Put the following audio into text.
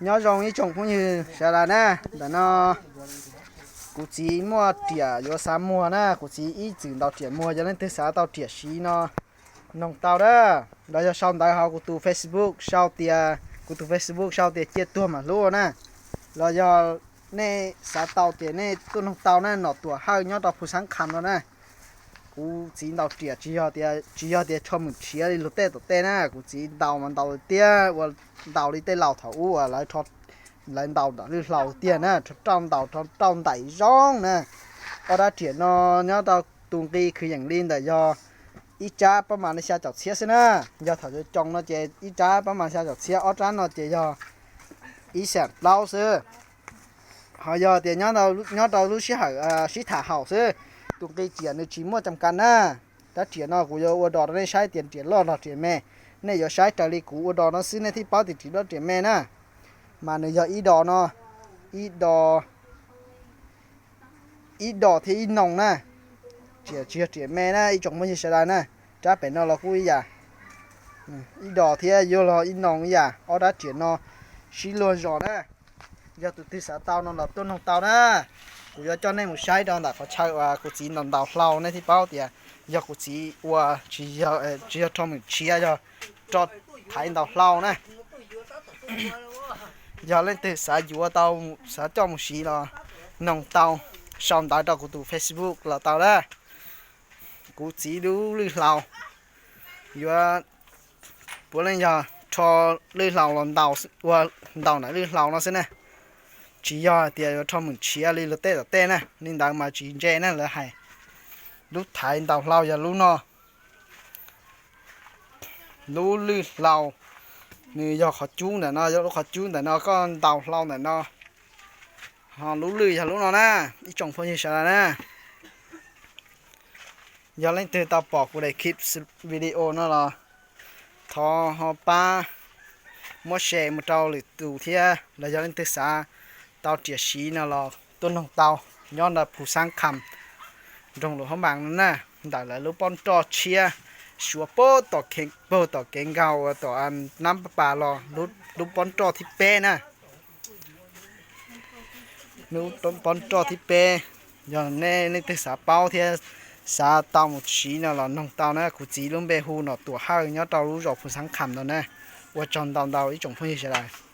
Nyob zoo ib tsoom phooj ywg sawv daws na, ntawm no kuv txiv muaj riam yuav xav muag na, kuv txiv ib txwm ntaus riam muag, yog leej twg xav tau riam siv no noog tau na, los yog sau ntawv hauv kuv tus Facebook, sau tias, kuv tus Facebook sau tias Ciaj Tuag Mam Hlub na, los yog nej xav tau ces nej tuaj noog tau na, Nom Tuam Hawj nyob rau Phu Xaab Kham no na. Kuv txiv ntaus riam tsis yog tias, tsis yog tias rho mem tshiav li luag tej tom tej na, kuv txiv ntaus mas ntaus tiag ua, ntaus li tej laus thaum ub uas lawv, lawv ntaus nram lwj hlau tiag na, rho rauj ntaus, rho rauj ntais zoo na. Ob rab riam no nyob rau tus nqi kwv yees li ntawm yog ib rab pab mas xya caum txhiab xwb na. Yog thaum coo no ces ib rab pab mas xya caum txhiab, ob rab no ces yog ib xees plaub xwb. Ho yog tias nyob rau lub sij hawm sib tham haum xwb, tus nqi riam nws tsis muaj cam kas na. Rab riam no kuv yuav ua dos rau nej saib tias riam loj los riam me. Nej yuav saib raws li kuv ua dos no xwb nej thiaj paub tias riam loj riam me na. Mas nws yog ib dos no, ib dos, ib dos thiab ib noog na. Riam tsis yog riam me na ib tsoom phooj ywg sawv daws na. Rab pem no los kuj ib yam, ib dos thiab yuav los ib noog ib yam. Ob rab riam no sib luag zos na. Yog tus twg xav tau no los tuaj noog tau na. Kuv yuav coj nej mus saib rau ntawm qhov chaw uas kuv txiv ntaus ntaus hlau nej thiaj paub tias yog kuv txiv ua, tsis yog rho mem tshiav, yog rho thaiv ntaus hlau na. Yog leej twg xav yuav tau, xav coj mus siv los noog tau, sau ntawv rau kuv tus Facebook los tau na. Kuv txiv lub lwj hlau yuav puav leej yog rho lwj hlau los ntaus, ua ntaus ntawm lwj hlau no xwb na. Tsis yog hais tias yuav rho mem tshiav li luag tej tom tej na, li ntawd mas tsis ntse na lawv hais. Lub thaiv ntaus hlau yog lub no. Lub lwj hlau nws yog qhov cub ntawm no, yog lub qhov cub ntawm no koj ntaus hlau ntawm no. Ho lub lwj yog lub no na, ib tsoom phooj ywg sawv daws na. Yog leej twg tau pom kuv daim clip video no los thov ho pab muab share mus rau lwm tus thiab, los yog leej twg xav tau riam siv no los tuaj noog tau, nyob ntawm Phu Xaab Kham, nroog Luam Hab Npaas no na, ntawm lawv lub pob nroj tshiab Suav puag tom, puag tom kev nkaug uas tom Nab Pas Pas los lub pob nroj thib peb na. Lub pob nroj thib peb, yog nej leej twg xav paub thiab xav tau mus siv no los noog tau na, kuv txiv lub npe hu Nom Tuam Hawj nyob rau lub zos Phu Xaab Kham ntawd na. Ua tsaug ntau ntau ib tsoom phooj ywg sawv daws.